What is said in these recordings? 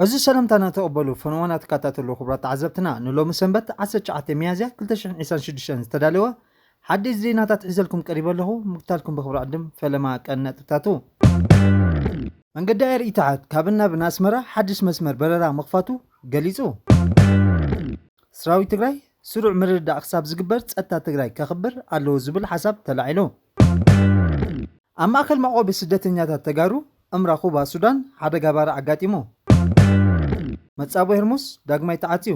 እዚ ሰላምታና ተቐበሉ። ፈነዋና ትከታተሉ ክቡራት ተዓዘብትና፣ ንሎሚ ሰንበት ዓሰርተ ትሽዓተ ሚያዝያ ክልተ ሽሕን ዕስራን ሽዱሽተን ዝተዳለወ ሓድሽ ዜናታት ሒዘልኩም ቀሪበ ኣለኹ። ምክታልኩም ብኽብሪ ዕድም ፈለማ ቀን ነጥብታቱ። መንገዲ ኣየር ኢትሓድ ካብን ናብን ኣስመራ ሓድሽ መስመር በረራ ምኽፋቱ ገሊጹ። ሰራዊት ትግራይ ስሩዕ ምርድዳእ ክሳብ ዝግበር ጸጥታ ትግራይ ከኽብር ኣለዎ ዝብል ሓሳብ ተላዒሉ። ኣብ ማእከል መዕቆቢ ስደተኛታት ተጋሩ እምራ ኩባ ሱዳን ሓደጋ ባርዕ ኣጋጢሙ። መጻብቦ ሄርሙስ ዳግማይ ተዓጽዩ።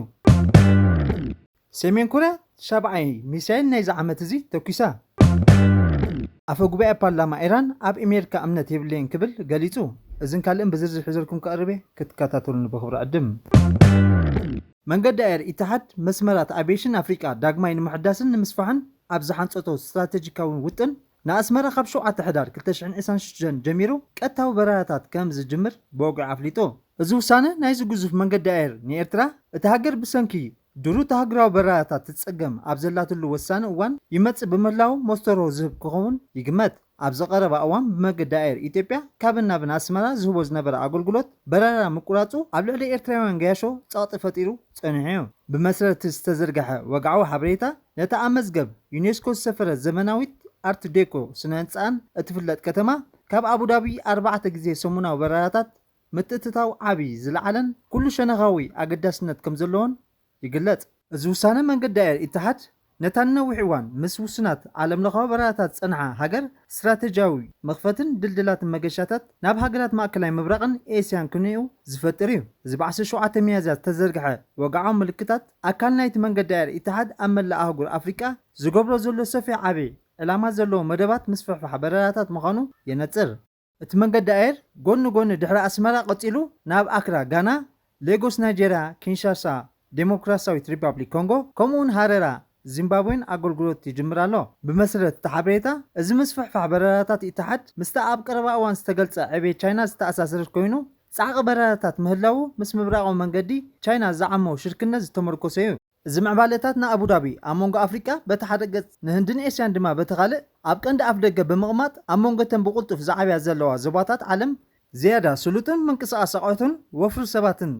ሰሜን ኮርያ ሻብዓይ ሚሳይል ናይዚ ዓመት እዚ ተኲሳ። ኣፈ ጉባኤ ፓርላማ ኢራን ኣብ ኣሜሪካ እምነት የብለይን ክብል ገሊጹ። እዝን ካልእን ብዝርዝር ሒዘልኩም ክቐርብ እየ፣ ክትከታተሉኒ ብኽብሪ ዕድም። መንገዲ ኣየር ኢትሓድ መስመራት ኣቪዬሽን ኣፍሪቃ ዳግማይ ንምሕዳስን ንምስፋሕን ኣብ ዝሓንጸቶ ስትራተጂካዊ ውጥን ንኣስመራ ካብ ሸውዓተ ሕዳር ክልተ ሽሕን ዕስራን ሽዱሽተን ጀሚሩ ቀጥታዊ በረራታት ከም ዝጅምር ብወግዒ ኣፍሊጡ። እዚ ውሳነ ናይዚ ግዙፍ መንገዲ ኣየር ንኤርትራ፣ እታ ሃገር ብሰንኪ ድሩት ኣህጉራዊ በረራታት ትጸገም ኣብ ዘላትሉ ወሳኒ እዋን ይመጽእ ብምህላዉ መስተርሆ ዝህብ ክኸውን ይግመት። ኣብዚ ቀረባ እዋን ብመገዲ ኣየር ኢትዮጵያ ካብን ናብን ኣስመራ ዝህቦ ዝነበረ ኣገልግሎት በረራ ምቁራጹ ኣብ ልዕሊ ኤርትራውያን ገያሾ ጸቕጢ ፈጢሩ ጸኒሑ እዩ። ብመሰረት ዝተዘርግሐ ወግዓዊ ሓበሬታ፣ ነታ ኣብ መዝገብ ዩኔስኮ ዝሰፈረት ዘመናዊት ኣርት ዴኮ ስነ ህንጻኣን እትፍለጥ ከተማ፣ ካብ ኣቡዳቢ ኣርባዕተ ግዜ ሰሙናዊ በረራታት ምትእትታው ዓቢ ዝለዓለን ኩሉ ሸነኻዊ ኣገዳስነት ከም ዘለዎን ይግለጽ። እዚ ውሳነ መንገዲ ኣየር ኢትሓድ ነታ ንነዊሕ እዋን ምስ ውሱናት ዓለምለኻዊ በረራታት ዝጸንሓ ሃገር ስትራተጂያዊ መኽፈትን ድልድላትን መገሻታት ናብ ሃገራት ማእከላይ ምብራቕን ኤስያን ክንኡ ዝፈጥር እዩ። እዚ ብ ዓሰርተ ሸውዓተ ሚያዝያ ዝተዘርግሐ ወግዓዊ ምልክታት ኣካል ናይቲ መንገዲ ኣየር ኢትሓድ ኣብ መላእ ኣህጉር ኣፍሪቃ ዝገብሮ ዘሎ ሰፊሕ ዓቢ ዕላማ ዘለዎ መደባት ምስፍሕፋሕ በረራታት ምዃኑ የነጽር። እቲ መንገዲ ኣየር ጎኒ ጎኒ ድሕሪ ኣስመራ ቀጺሉ ናብ ኣክራ ጋና፣ ሌጎስ ናይጄርያ፣ ኪንሻሳ ዴሞክራሲያዊት ሪፓብሊክ ኮንጎ ከምኡውን ሃረራ ዚምባብዌን ኣገልግሎት ይጅምር ኣሎ። ብመሰረት እቲ ሓበሬታ፣ እዚ ምስፍሕፋሕ በረራታት ኢትሓድ ምስቲ ኣብ ቀረባ እዋን ዝተገልጸ ዕብየት ቻይና ዝተኣሳሰረት ኮይኑ፣ ጻዕቒ በረራታት ምህላዉ ምስ ምብራቓዊ መንገዲ ቻይና ዝዓሞ ሽርክነት ዝተመርኮሰ እዩ። እዚ ምዕባለታት ንኣቡዳቢ ኣብ መንጎ ኣፍሪቃ በቲ ሓደ ገጽ ንህንድን ኤስያን ድማ በቲ ካልእ ኣብ ቀንዲ ኣፍደገ ብምቕማጥ ኣብ መንጎ እተን ብቕልጡፍ ዝዓብያ ዘለዋ ዞባታት ዓለም ዝያዳ ስሉጥን ምንቅስቓስ ኣቑሑትን ወፍሪ ሰባትን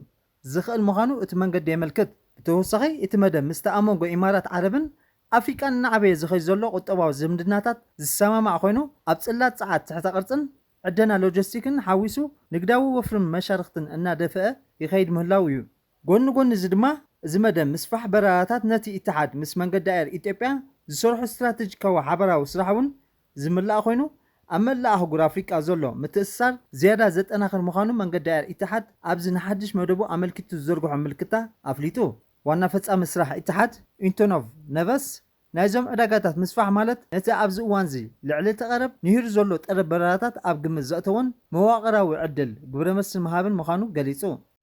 ዝኽእል ምዃኑ እቲ መንገዲ የመልክት። ብተወሳኺ እቲ መደብ ምስቲ ኣብ መንጎ ኢማራት ዓረብን ኣፍሪቃን እናዓበየ ዝኸይድ ዘሎ ቁጠባዊ ዝምድናታት ዝሰማማዕ ኮይኑ ኣብ ጽላት ጸዓት ትሕተ ቅርጽን ዕደና ሎጂስቲክን ሓዊሱ ንግዳዊ ወፍርን መሻርኽትን እናደፍአ ይኸይድ ምህላው እዩ። ጎኒ ጎኒ እዚ ድማ፣ እዚ መደብ ምስፋሕ በረራታት ነቲ ኢትሓድ ምስ መንገዲ ኣየር ኢትዮጵያ ዝሰርሖ ስትራተጂካዊ ሓበራዊ ስራሕ እውን ዝምላእ ኮይኑ፣ ኣብ መላእ ኣህጉር ኣፍሪቃ ዘሎ ምትእስሳር ዝያዳ ዘጠናኽር ምዃኑ መንገዲ ኣየር ኢትሓድ ኣብዚ ንሓድሽ መደቡ ኣመልኪቱ ዝዘርግሖ ምልክታ ኣፍሊጡ። ዋና ፈጻሚ ስራሕ ኢትሓድ ኢንቶኖቭ ነቨስ፣ ናይዞም ዕዳጋታት ምስፋሕ ማለት ነቲ ኣብዚ እዋንዚ ልዕሊ እቲ ቀረብ ንሂሩ ዘሎ ጠለብ በረራታት ኣብ ግምት ዘእተወን መዋቕራዊ ዕድል ግብረ መስል ምሃብን ምዃኑ ገሊጹ።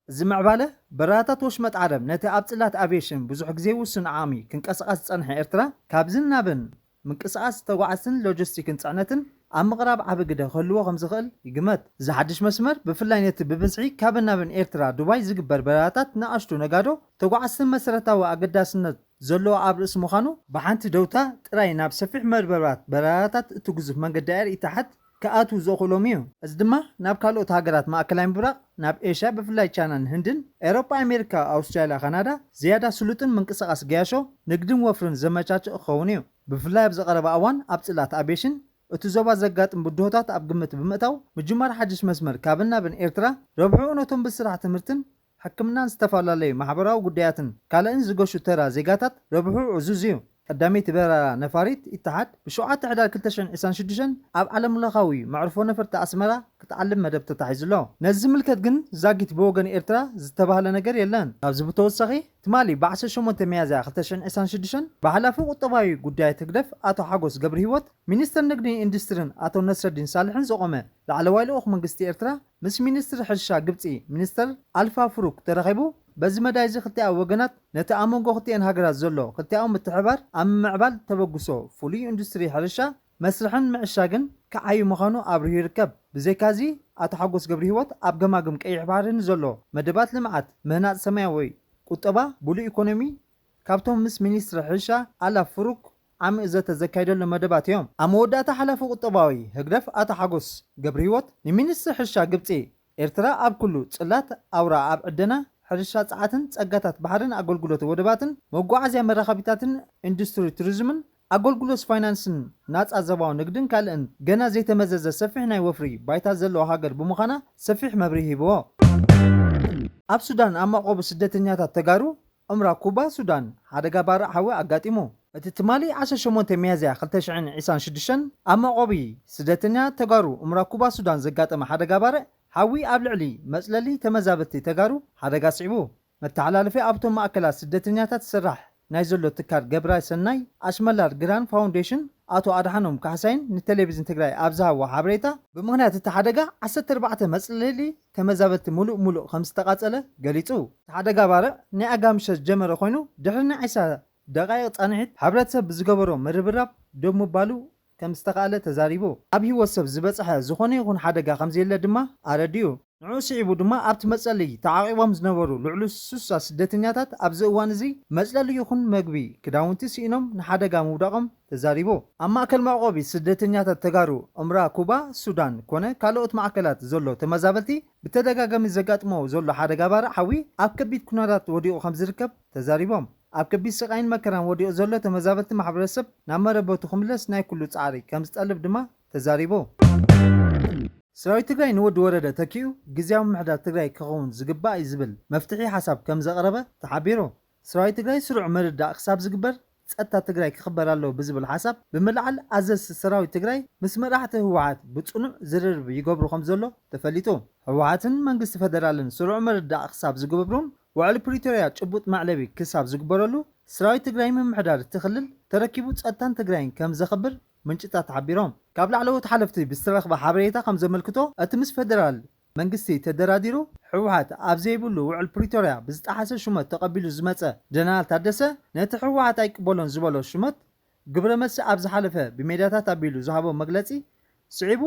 እዚ ምዕባለ በረራታት ወሽመጥ ዓረብ ነቲ ኣብ ጽላት ኣቪዬሽን ብዙሕ ግዜ ውሱን ዓቕሚ ክንቀሳቐስ ዝጸንሐ ኤርትራ ካብዝን ናብን ምንቅስቓስ ተጓዓዝትን ሎጂስቲክን ጽዕነትን ኣብ ምቕራብ ዓቢ ግደ ክህልዎ ከም ዝኽእል ይግመት። እዚ ሓድሽ መስመር ብፍላይ ነቲ ብብዝሒ ካብን ናብን ኤርትራ ዱባይ ዝግበር በረራታት ንኣሽቱ ነጋዶ ተጓዓዝትን መሰረታዊ ኣገዳስነት ዘለዎ ኣብ ርእሲ ምዃኑ፣ ብሓንቲ ደውታ ጥራይ ናብ ሰፊሕ መርበባት በረራታት እቲ ግዙፍ መንገዲ ኣየር ኢትሓድ ክኣትዉ ዘኽእሎም እዩ። እዚ ድማ ናብ ካልኦት ሃገራት ማእከላይ ምብራቕ፣ ናብ ኤሽያ ብፍላይ ቻይናን ህንድን፣ ኤውሮጳ፣ ኣሜሪካ፣ ኣውስትራልያ፣ ካናዳ ዝያዳ ስሉጥን ምንቅስቓስ ገያሾ፣ ንግድን ወፍርን ዘመቻችእ ክኸውን እዩ። ብፍላይ ኣብዚ ቀረባ እዋን ኣብ ጽላት ኣቪዬሽን እቲ ዞባ ዘጋጥም ብድሆታት ኣብ ግምት ብምእታው፣ ምጅማር ሓድሽ መስመር ካብን ናብን ኤርትራ ረብሕኡ ነቶም ብስራሕ ትምህርትን ሕክምናን ዝተፈላለዩ ማሕበራዊ ጉዳያትን ካልእን ዝገሹ ተራ ዜጋታት ረብሑ ዕዙዝ እዩ። ቀዳመይቲ በረራ ነፋሪት ኢትሓድ ብሸውዓተ ሕዳር ክልተ ሽሕን ዕስራን ሽዱሽተን ኣብ ዓለምለኻዊ መዕርፎ ነፈርቲ ኣስመራ ክትዓልብ መደብ ተታሒዙ ኣሎ። ነዚ ዝምልከት ግን ዛጊት ብወገን ኤርትራ ዝተባህለ ነገር የለን። ካብዚ ብተወሳኺ ትማሊ ብ ዓሰርተ ሸሞንተ ሚያዝያ ክልተ ሽሕን ዕስራን ሽዱሽተን ብሓላፊ ቁጠባዊ ጉዳያት ህግደፍ ኣቶ ሓጎስ ገብረሂወት፣ ሚኒስትር ንግድን ኢንዱስትሪን ኣቶ ነስረዲን ሳልሕን ዝቖመ ላዕለዋይ ልኡኽ መንግስቲ ኤርትራ ምስ ሚኒስትር ሕርሻ ግብጺ ሚኒስተር ኣልፋ ፍሩክ ተራኺቡ። በዚ መዳይ እዚ ክልቲኣዊ ወገናት ነቲ ኣብ መንጎ ክልቲኤን ሃገራት ዘሎ ክልቲኣዊ ምትሕብባር ኣብ ምምዕባል ተበግሶ ፍሉይ ኢንዱስትሪ ሕርሻ መስርሕን ምዕሻግን ክዓዩ ምዃኑ ኣብሪሁ ይርከብ። ብዘይካዚ ኣቶ ሓጎስ ገብረሂወት ኣብ ገማግም ቀይሕ ባሕሪ ንዘሎ መደባት ልምዓት ምህናጽ ሰማያዊ ቁጠባ ብሉእ ኢኮኖሚ ካብቶም ምስ ሚኒስትሪ ሕርሻ ኣላ ፍሩክ ዓሚቕ ዘተ ዘካይደሎም መደባት እዮም። ኣብ መወዳእታ ሓላፊ ቁጠባዊ ህግደፍ ኣቶ ሓጎስ ገብረሂወት ንሚኒስትሪ ሕርሻ ግብጺ ኤርትራ ኣብ ኩሉ ጽላት ኣውራ ኣብ ዕደና ሕርሻ ጸዓትን ጸጋታት ባሕርን ኣገልግሎት ወደባትን መጓዓዝያ መራኸቢታትን ኢንዱስትሪ ቱሪዝምን ኣገልግሎት ፋይናንስን ናጻ ዞባዊ ንግድን ካልእን ገና ዘይተመዘዘ ሰፊሕ ናይ ወፍሪ ባይታ ዘለዋ ሃገር ብምዃና ሰፊሕ መብርሂ ሂብዎ። ኣብ ሱዳን ኣብ መዕቆቢ ስደተኛታት ተጋሩ ዑምራ ኩባ ሱዳን ሓደጋ ባርዕ ሓዊ ኣጋጢሙ። እቲ ትማሊ ዓሰርተ ሸሞንተ ሚያዝያ ክልተ ሽሕን ዕስራን ሽዱሽተን ኣብ መዕቆቢ ስደተኛ ተጋሩ ዑምራ ኩባ ሱዳን ዘጋጠመ ሓደጋ ባርዕ ሓዊ ኣብ ልዕሊ መጽለሊ ተመዛበልቲ ተጋሩ ሓደጋ ስዒቡ። መተሓላለፊ ኣብቶም ማእከላት ስደተኛታት ዝስራሕ ናይ ዘሎ ትካል ገብረ ሰናይ ኣሽመላር ግራን ፋውንዴሽን ኣቶ ኣድሓኖም ካሕሳይን ንቴሌቪዥን ትግራይ ኣብ ዝሃብዎ ሓበሬታ፣ ብምኽንያት እቲ ሓደጋ ዓሰርተ ኣርባዕተ መጽለሊ ተመዛበልቲ ሙሉእ ሙሉእ ከም ዝተቓጸለ ገሊጹ። እቲ ሓደጋ ባርዕ ናይ ኣጋ ምሸት ዝጀመረ ኮይኑ፣ ድሕሪ ናይ ዕስራ ደቓይቕ ጻንሒት ሕብረተሰብ ብዝገበሮ ምርብራብ ደው ምባሉ ከም ዝተኻእለ ተዛሪቡ። ኣብ ህይወት ሰብ ዝበጽሐ ዝኾነ ይኹን ሓደጋ ከም ዘየለ ድማ ኣረዲኡ። ንዕኡ ስዒቡ ድማ ኣብቲ መጽለሊ ተዓቒቦም ዝነበሩ ልዕሊ ስሳ ስደተኛታት ኣብዚ እዋን እዚ መጽለሊ ይኹን መግቢ፣ ክዳውንቲ ስኢኖም ንሓደጋ ምውዳቖም ተዛሪቡ። ኣብ ማእከል መዕቆቢ ስደተኛታት ተጋሩ ዑምራ ኩባ ሱዳን ኮነ ካልኦት ማእከላት ዘሎ ተመዛበልቲ ብተደጋጋሚ ዘጋጥሞ ዘሎ ሓደጋ ባርዕ ሓዊ ኣብ ከቢድ ኩነታት ወዲቑ ከም ዝርከብ ተዛሪቦም። ኣብ ከቢድ ስቓይን መከራን ወዲቑ ዘሎ ተመዛበልቲ ማሕበረሰብ ናብ መረበቱ ክምለስ ናይ ኩሉ ጻዕሪ ከም ዝጠልብ ድማ ተዛሪቡ። ሰራዊት ትግራይ ንወዲ ወረደ ተኪኡ ግዝያዊ ምምሕዳር ትግራይ ክኸውን ዝግባእ እዩ ዝብል መፍትሒ ሓሳብ ከም ዘቕረበ ተሓቢሩ። ሰራዊት ትግራይ ስሩዕ ምርዳእ ክሳብ ዝግበር ጸጥታ ትግራይ ክኽበር ኣለዎ ብዝብል ሓሳብ ብምልዓል ኣዘዝቲ ሰራዊት ትግራይ ምስ መራሕቲ ህወሓት ብጽኑዕ ዝርርብ ይገብሩ ከም ዘሎ ተፈሊጡ። ህወሓትን መንግስቲ ፈደራልን ስሩዕ ምርዳእ ክሳብ ዝገብሩን ውዕል ፕሪቶርያ ጭቡጥ መዕለቢ ክሳብ ዝግበረሉ ሰራዊት ትግራይ ምምሕዳር እቲ ክልል ተረኪቡ ጸጥታን ትግራይን ከም ዘኽብር ምንጭታት ሓቢሮም። ካብ ላዕለዎት ሓለፍቲ ብዝተረኽበ ሓበሬታ ከም ዘመልክቶ፣ እቲ ምስ ፈደራል መንግስቲ ተደራዲሩ ህወሓት ኣብ ዘይብሉ ውዕል ፕሪቶርያ ብዝጠሓሰ ሹመት ተቐቢሉ ዝመጸ ጀነራል ታደሰ፣ ነቲ ህወሓት ኣይቅበሎን ዝበሎ ሹመት ግብረ መልሲ ኣብ ዝሓለፈ ብሜዳታት ኣቢሉ ዝሃቦ መግለጺ ስዒቡ፣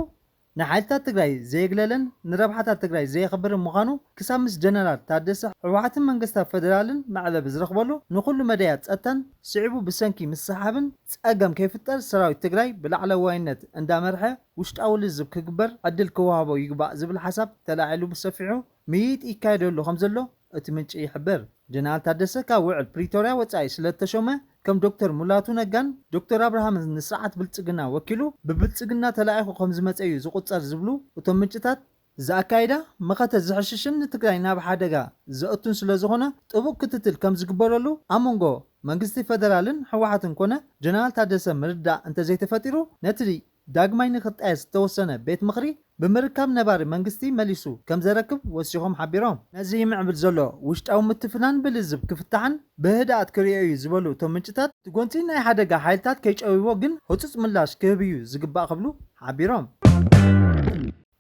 ንሓይልታት ትግራይ ዘየግለለን ንረብሓታት ትግራይ ዘየኽብርን ምዃኑ ክሳብ ምስ ጀነራል ታደሰ ህወሓትን መንግስታት ፈደራልን መዕለቢ ዝረኽበሉ ንኹሉ መዳያት ጸጥታን ስዒቡ ብሰንኪ ምስሕሓብን ጸገም ከይፍጠር ሰራዊት ትግራይ ብላዕለዋይነት እንዳመርሐ ውሽጣዊ ልዝብ ክግበር ዕድል ክወሃቦ ይግባእ ዝብል ሓሳብ ተላዒሉ ብሰፊሑ ምይይጥ ይካየደሉ ከም ዘሎ እቲ ምንጪ ይሕብር። ጀነራል ታደሰ ካብ ውዕል ፕሪቶርያ ወጻኢ ስለ እተሾመ፣ ከም ዶክተር ሙላቱ ነጋን ዶክተር ኣብርሃምን ንስርዓት ብልጽግና ወኪሉ ብብልጽግና ተላኢኹ ከም ዝመጸ እዩ ዝቑጸር ዝብሉ እቶም ምንጭታት፣ እዚ ኣካይዳ መኸተ ዘሕሽሽን ንትግራይ ናብ ሓደጋ ዘእቱን ስለ ዝኾነ ጥቡቕ ክትትል ከም ዝግበረሉ ኣብ መንጎ መንግስቲ ፈደራልን ህወሓትን ኮነ ጀነራል ታደሰ ምርዳእ እንተዘይተፈጢሩ ነቲ ዳግማይ ንኽጣየስ ዝተወሰነ ቤት ምኽሪ ብምርካብ ነባሪ መንግስቲ መሊሱ ከም ዘረክብ ወሲኾም ሓቢሮም። ነዚ ይምዕብል ዘሎ ውሽጣዊ ምትፍናን ብልዝብ ክፍታሕን ብህድኣት ክርእዮ እዩ ዝበሉ እቶም ምንጭታት፣ እቲ ጎንፂ ናይ ሓደጋ ሓይልታት ከይጨውይዎ ግን ህፁፅ ምላሽ ክህብ እዩ ዝግባእ ክብሉ ሓቢሮም።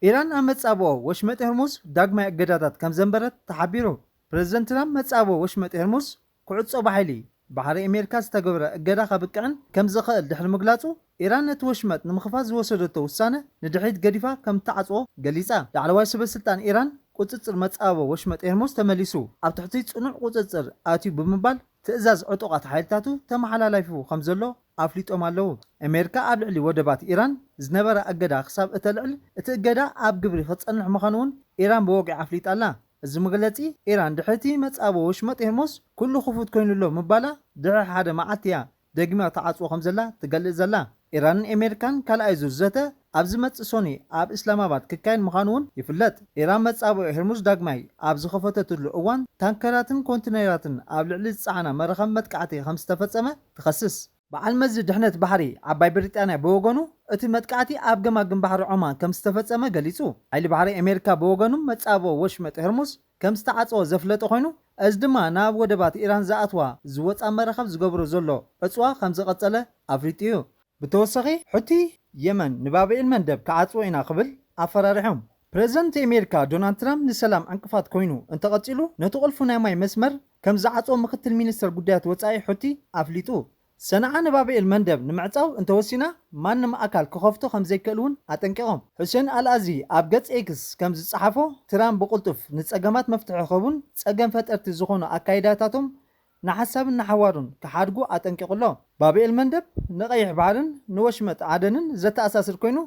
ኢራን ኣብ መጻብኦ ወሽመጥ ሆርሙዝ ዳግማይ እገዳታት ከም ዘንበረት ተሓቢሩ። ፕረዚደንት ትራምፕ መጻብኦ ወሽመጥ ሆርሙዝ ክዕጾ ብሓይሊ ባሕሪ ኣሜሪካ ዝተገብረ እገዳ ከብቅዕን ከም ዝኽእል ድሕሪ ምግላጹ፣ ኢራን ነቲ ወሽመጥ ንምኽፋት ዝወሰደቶ ውሳነ ንድሕሪት ገዲፋ ከም እትዓጽዎ ገሊጻ። ላዕለዋይ ሰበ ስልጣን ኢራን፣ ቁጽጽር መጻብቦ ወሽመጥ ሄርሙዝ ተመሊሱ ኣብ ትሕቲ ጽኑዕ ቁጽጽር ኣትዩ ብምባል ትእዛዝ ዕጡቓት ሓይልታቱ ተመሓላላፊ ከም ዘሎ ኣፍሊጦም ኣለዉ። ኣሜሪካ ኣብ ልዕሊ ወደባት ኢራን ዝነበራ እገዳ ክሳብ እተልዕል፣ እቲ እገዳ ኣብ ግብሪ ክጸንሕ ምዃኑ እውን ኢራን ብወግዒ ኣፍሊጣ ኣላ። እዚ መግለጺ ኢራን፣ ድሕሪ እቲ መጻብቦ ወሽመጥ ሄርሙዝ ኩሉ ክፉት ኮይኑ ኣሎ ምባላ፣ ድሕሪ ሓደ መዓልቲ እያ ደጊማ ትዓጽዎ ከም ዘላ ትገልጽ ዘላ። ኢራንን ኣሜሪካን ካልኣይ ዙር ዘተ ኣብ ዝመጽእ ሰኑይ ኣብ እስላማባድ ክካየድ ምዃኑ እውን ይፍለጥ። ኢራን መጻብቦ ሄርሙዝ ዳግማይ ኣብ ዝኸፈተትሉ እዋን፣ ታንከራትን ኮንተይነራትን ኣብ ልዕሊ ዝጸዓና መራኸቢ መጥቃዕቲ ከም ዝተፈጸመ ትኸስስ። በዓል መዚ ድሕነት ባሕሪ ዓባይ ብሪጣንያ ብወገኑ፣ እቲ መጥቃዕቲ ኣብ ገማግም ባሕሪ ዖማን ከም ዝተፈጸመ ገሊጹ። ሓይሊ ባሕሪ ኣሜሪካ ብወገኑ፣ መጻብቦ ወሽመጥ ሄርሙዝ ከም ዝተዓጸወ ዘፍለጠ ኮይኑ፣ እዚ ድማ ናብ ወደባት ኢራን ዝኣትዋ ዝወጻ መራኸብ ዝገብሮ ዘሎ ዕጽዋ ከም ዝቐጸለ ኣፍሊጡ እዩ። ብተወሳኺ፣ ሑቲ የመን ንባብኤል መንደብ ክዓጽዎ ኢና ክብል ኣፈራሪሖም። ፕረዚደንት ኣሜሪካ ዶናልድ ትራምፕ ንሰላም ዕንቅፋት ኮይኑ እንተቐጺሉ፣ ነቲ ቁልፊ ናይ ማይ መስመር ከም ዝዓጽዎ ምክትል ሚኒስተር ጉዳያት ወጻኢ ሑቲ ኣፍሊጡ። ሰንዓ ንባብኤል መንደብ ንምዕጻው እንተወሲና፣ ማንም ኣካል ክኸፍቶ ከም ዘይክእል እውን ኣጠንቂቖም። ሑሴን ኣልኣዚ ኣብ ገጽ ኤክስ ከም ዝጸሓፎ፣ ትራምፕ ብቕልጡፍ ንጸገማት መፍትሒ ክህቡን ጸገም ፈጠርቲ ዝኾኑ ኣካይዳታቶም ንሓሳብን ንሓዋሩን ክሓድጉ ኣጠንቂቑ ኣሎ። ባብኤል መንደብ ንቐይሕ ባሕርን ንወሽመጥ ዓደንን ዘተኣሳስር ኮይኑ፣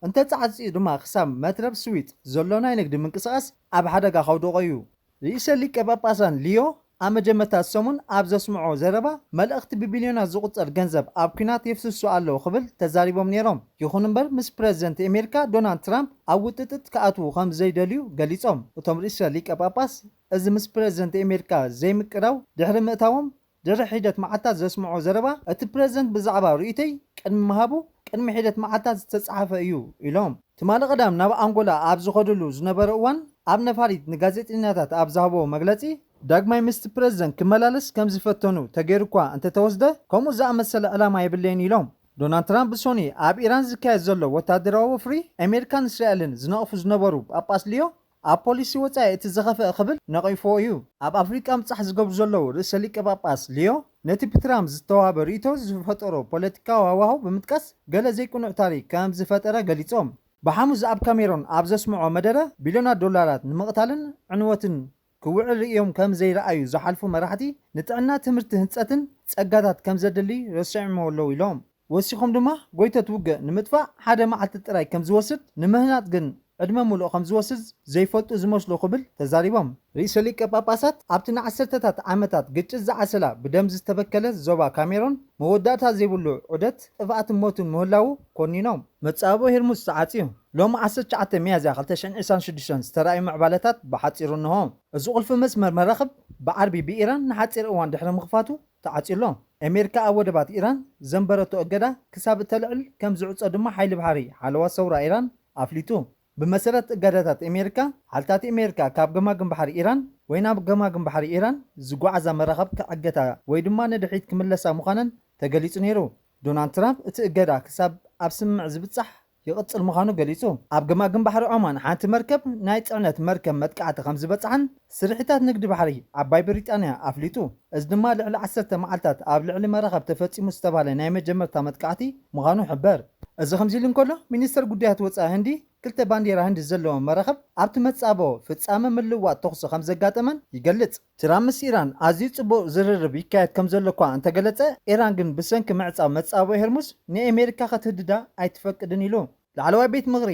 እንተተዓጽዩ ድማ ክሳብ መትረብ ስዊጥ ዘሎ ናይ ንግዲ ምንቅስቓስ ኣብ ሓደጋ ከውድቖ እዩ። ርእሰ ሊቀ ጳጳሳን ሊዮ ኣብ መጀመርታ ሰሙን ኣብ ዘስምዖ ዘረባ፣ መልእኽቲ ብቢልዮናት ዝቑጸር ገንዘብ ኣብ ኲናት የፍስሱ ኣለዉ ክብል ተዛሪቦም ነይሮም። ይኹን እምበር፣ ምስ ፕረዚደንት ኣሜሪካ ዶናልድ ትራምፕ ኣብ ውጥጥጥ ክኣትዉ ከም ዘይደልዩ ገሊጾም። እቶም ርእሰ ሊቀ ጳጳስ፣ እዚ ምስ ፕረዚደንት ኣሜሪካ ዘይምቅራው ድሕሪ ምእታዎም ድሕሪ ሒደት መዓልታት ዘስምዖ ዘረባ፣ እቲ ፕረዚደንት ብዛዕባ ርእይቶይ ቅድሚ ምሃቡ ቅድሚ ሒደት መዓልታት ዝተጻሕፈ እዩ ኢሎም። ትማሊ ቀዳም ናብ ኣንጎላ ኣብ ዝኸድሉ ዝነበረ እዋን ኣብ ነፋሪት ንጋዜጠኛታት ኣብ ዝሃብዎ መግለጺ፣ ዳግማይ ምስቲ ፕረዚደንት ክመላለስ ከም ዝፈተኑ ተገይሩ እኳ እንተተወስደ፣ ከምኡ ዝኣመሰለ ዕላማ የብለይን ኢሎም። ዶናልድ ትራምፕ ብሶኒ ኣብ ኢራን ዝካየድ ዘሎ ወታደራዊ ወፍሪ ኣሜሪካን እስራኤልን ዝነቕፉ ዝነበሩ ጳጳስ ሊዮ ኣብ ፖሊሲ ወጻኢ እቲ ዝኸፍአ ክብል ነቒፍዎ እዩ። ኣብ ኣፍሪቃ ምብጻሕ ዝገብሩ ዘለዉ ርእሰ ሊቀ ጳጳስ ሊዮ ነቲ ብትራምፕ ዝተዋህበ ርእይቶ ዝፈጠሮ ፖለቲካዊ ሃዋህው ብምጥቃስ፣ ገለ ዘይቅኑዕ ታሪክ ከም ዝፈጠረ ገሊጾም። ብሓሙስ ኣብ ካሜሮን ኣብ ዘስምዖ መደረ፣ ቢልዮናት ዶላራት ንምቕታልን ዕንወትን ክውዕል ርእዮም ከም ዘይረኣዩ ዝሓልፉ መራሕቲ፣ ንጥዕና፣ ትምህርቲ፣ ህንጸትን ጸጋታት ከም ዘድሊ ረሲዖምዎ ኣለዉ ኢሎም። ወሲኾም ድማ፣ ጎይቶት ውግእ ንምጥፋእ ሓደ መዓልቲ ጥራይ ከም ዝወስድ፣ ንምህናጽ ግን ዕድመ ምሉእ ከም ዝወስድ ዘይፈልጡ ዝመስሉ ክብል ተዛሪቦም። ርእሰ ሊቀ ጳጳሳት ኣብቲ ንዓሰርተታት ዓመታት ግጭት ዝዓሰላ ብደም ዝተበከለ ዞባ ካሜሮን መወዳእታ ዘይብሉ ዑደት ጥፍኣትን ሞትን ምህላዉ ኮኒኖም። መጻብቦ ሄርሙዝ ተዓጽዩ። ሎሚ ዓሰርተ ትሽዓተ ሚያዝያ ክልተ ሽሕን ዕስራን ሽዱሽተን ዝተራእዩ ምዕባለታት ብሓጺሩ እንሆ። እዚ ቁልፊ መስመር መራኽብ ብዓርቢ ብኢራን ንሓጺር እዋን ድሕሪ ምኽፋቱ ተዓጽዩ ኣሎ። ኣሜሪካ ኣብ ወደባት ኢራን ዘንበረቶ እገዳ ክሳብ እተልዕል ከም ዝዕጾ ድማ ሓይሊ ባሕሪ ሓለዋ ሰውራ ኢራን ኣፍሊጡ። ብመሰረት እገዳታት ኣሜሪካ፣ ሓይልታት ኣሜሪካ ካብ ገማግም ባሕሪ ኢራን ወይ ናብ ገማግም ባሕሪ ኢራን ዝጓዓዛ መራኽብ ክዕገታ ወይ ድማ ንድሕሪት ክምለሳ ምዃነን ተገሊጹ ነይሩ። ዶናልድ ትራምፕ እቲ እገዳ ክሳብ ኣብ ስምምዕ ዝብጻሕ ይቕጽል ምዃኑ ገሊጹ። ኣብ ገማግም ባሕሪ ዖማን ሓንቲ መርከብ ናይ ጽዕነት መርከብ መጥቃዕቲ ከም ዝበጽሓን ስርሒታት ንግዲ ባሕሪ ዓባይ ብሪጣንያ ኣፍሊጡ። እዚ ድማ ልዕሊ ዓሰርተ መዓልታት ኣብ ልዕሊ መራኸብ ተፈጺሙ ዝተባህለ ናይ መጀመርታ መጥቃዕቲ ምዃኑ ይሕበር። እዚ ከምዚ ኢሉ እንከሎ፣ ሚኒስተር ጉዳያት ወጻኢ ህንዲ ክልተ ባንዴራ ህንዲ ዘለዎ መራኸብ ኣብቲ መጻብቦ ፍጻመ ምልውዋጥ ተኹሲ ከም ዘጋጠመን ይገልጽ። ትራምፕ ምስ ኢራን ኣዝዩ ጽቡቕ ዝርርብ ይካየድ ከም ዘሎ እኳ እንተገለጸ፣ ኢራን ግን ብሰንኪ ምዕጻው መጻብቦ ሄርሙዝ ንኣሜሪካ ክትህድዳ ኣይትፈቅድን ኢሉ። ላዕለዋይ ቤት ምኽሪ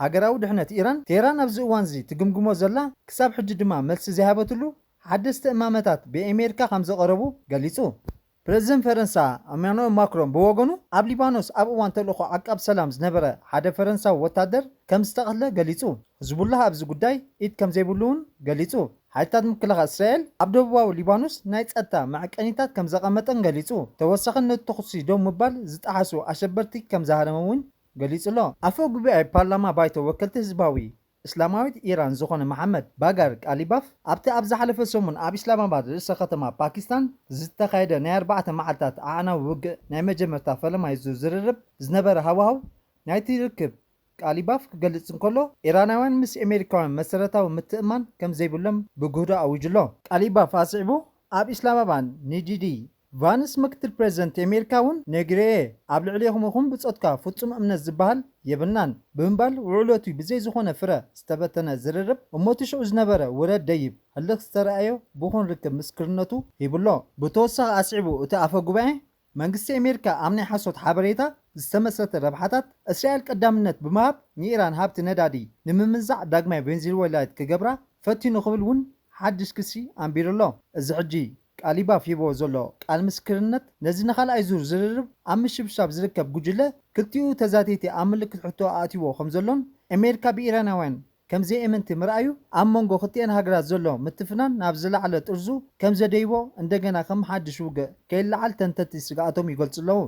ሃገራዊ ድሕነት ኢራን፣ ቴህራን ኣብዚ እዋንዚ ትግምግሞ ዘላ፣ ክሳብ ሕጂ ድማ መልሲ ዘይሃበትሉ ሓደስቲ እማመታት ብኣሜሪካ ከም ዘቐረቡ ገሊጹ። ፕረዚደንት ፈረንሳ ኢማኑኤል ማክሮን ብወገኑ፣ ኣብ ሊባኖስ ኣብ እዋን ተልእኾ ዓቃብ ሰላም ዝነበረ ሓደ ፈረንሳዊ ወታደር ከም ዝተቐትለ ገሊጹ። ህዝቡላህ ኣብዚ ጉዳይ ኢድ ከም ዘይብሉ እውን ገሊጹ። ሓይልታት ምክልኻል እስራኤል ኣብ ደቡባዊ ሊባኖስ ናይ ጸጥታ መዐቀኒታት ከም ዘቐመጠን ገሊጹ። ተወሳኺ ነቲ ተኹሲ ደው ምባል ዝጠሓሱ ኣሸበርቲ ከም ዝሃረመ እውን ገሊጹ ኣሎ። ኣፈ ጉባኤ ፓርላማ ባይቶ ወከልቲ ህዝባዊ እስላማዊት ኢራን ዝኾነ መሓመድ ባጋር ቃሊባፍ፣ ኣብቲ ኣብ ዝሓለፈ ሰሙን ኣብ ኢስላማባድ ርእሰ ከተማ ፓኪስታን ዝተኻየደ ናይ ኣርባዕተ መዓልታት ኣዕናዊ ውግእ ናይ መጀመርታ ፈለማይ ዙር ዝርርብ ዝነበረ ሃዋህው ናይቲ ርክብ ቃሊባፍ ክገልጽ እንከሎ፣ ኢራናውያን ምስ ኣሜሪካውያን መሰረታዊ ምትእምማን ከም ዘይብሎም ብግህዶ ኣዊጁ ኣሎ። ቃሊባፍ ኣስዒቡ፣ ኣብ ኢስላማባድ ንጂዲ ቫንስ፣ ምክትል ፕረዚደንት ኣሜሪካ እውን ነጊረየ፣ ኣብ ልዕሌኹም ይኹን ብጾትካ ፍጹም እምነት ዝበሃል የብልናን ብምባል፣ ውዕለቱ ብዘይ ዝኾነ ፍረ ዝተበተነ ዝርርብ፣ እሞ እቲ ሽዑ ዝነበረ ውረድ ደይብ ህልኽ ዝተረኣዮ ብኹን ርክብ ምስክርነቱ ሂቡ ኣሎ። ብተወሳኺ ኣስዒቡ፣ እቲ ኣፈ ጉባኤ፣ መንግስቲ ኣሜሪካ ኣብ ናይ ሓሶት ሓበሬታ ዝተመስረተ ረብሓታት እስራኤል ቀዳምነት ብምሃብ፣ ንኢራን ሃብቲ ነዳዲ ንምምንዛዕ ዳግማይ ቬንዙዌላዊት ክገብራ ፈቲኑ ክብል እውን ሓድሽ ክሲ ኣንቢሩ ኣሎ። እዚ ሕጂ ቃሊባፍ ሂቦ ዘሎ ቃል ምስክርነት፣ ነዚ ንኻልኣይ ዙር ዝርርብ ኣብ ምሽብሻብ ዝርከብ ጉጅለ፣ ክልቲኡ ተዛተይቲ ኣብ ምልክት ሕቶ ኣእትይዎ ከም ዘሎን፣ ኣሜሪካ ብኢራናውያን ከም ዘይእምንቲ ምርኣዩ፣ ኣብ መንጎ ክልቲኤን ሃገራት ዘሎ ምትፍናን ናብ ዝለዓለ ጥርዙ ከም ዘደይቦ፣ እንደገና ከም ሓድሽ ውግእ ከይለዓል ተንተንቲ ስግኣቶም ይገልጹ ኣለዉ።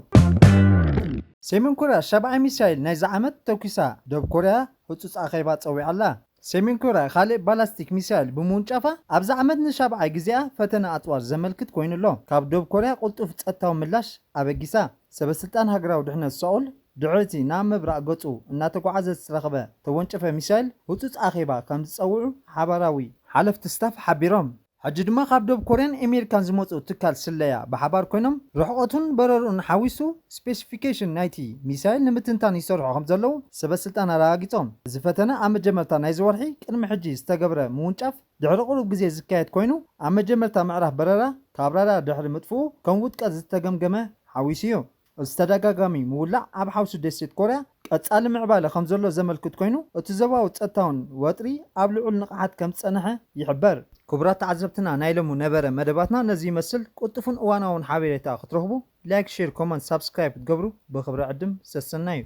ሰሜን ኮርያ ሻብዓይ ሚሳይል ናይዚ ዓመት ተኲሳ፣ ደቡብ ኮርያ ህጹጽ ኣኼባ ጸዊዓ ኣላ። ሰሜን ኮርያ ካልእ ባላስቲክ ሚሳይል ብምውንጫፋ፣ ኣብዚ ዓመት ንሻብዓይ ግዜኣ ፈተነ ኣጽዋር ዘመልክት ኮይኑ ኣሎ። ካብ ደቡብ ኮርያ ቅልጡፍ ጸጥታዊ ምላሽ ኣበጊሳ። ሰበስልጣን ሃገራዊ ድሕነት ሰኡል፣ ድሕሪ እቲ ናብ ምብራቕ ገጹ እናተጓዓዘ ዝተረኽበ ተወንጨፈ ሚሳይል ህጹጽ ኣኼባ ከም ዝጸውዑ ሓባራዊ ሓለፍቲ ስታፍ ሓቢሮም። ሕጂ ድማ ካብ ደቡብ ኮርያን ኣሜሪካን ዝመጹ ትካል ስለያ ብሓባር ኮይኖም፣ ርሕቐቱን በረርኡን ሓዊሱ ስፔሲፊኬሽን ናይቲ ሚሳይል ንምትንታን ይሰርሑ ከም ዘለዉ ሰበስልጣን ኣረጋጊጾም። እዚ ፈተነ ኣብ መጀመርታ ናይዚ ወርሒ ቅድሚ ሕጂ ዝተገብረ ምውንጫፍ ድሕሪ ቁሩብ ግዜ ዝካየድ ኮይኑ፣ ኣብ መጀመርታ ምዕራፍ በረራ ካብ ራዳር ድሕሪ ምጥፍኡ ከም ውድቀት ዝተገምገመ ሓዊሱ እዩ። እዚ ተደጋጋሚ ምውላዕ ኣብ ሓውሲ ደሴት ኮርያ ቀጻሊ ምዕባለ ከም ዘሎ ዘመልክት ኮይኑ፣ እቲ ዞባዊ ጸጥታውን ወጥሪ ኣብ ልዑል ንቕሓት ከም ዝጸንሐ ይሕበር። ክቡራት ተዓዘብትና፣ ናይ ሎሚ ነበረ መደባትና ነዚ ይመስል። ቅልጡፍን እዋናውን ሓበሬታ ክትረኽቡ ላይክ፣ ሼር፣ ኮመንት፣ ሳብስክራይብ ክትገብሩ ብኽብሪ ዕድም። ሰሰናዩ።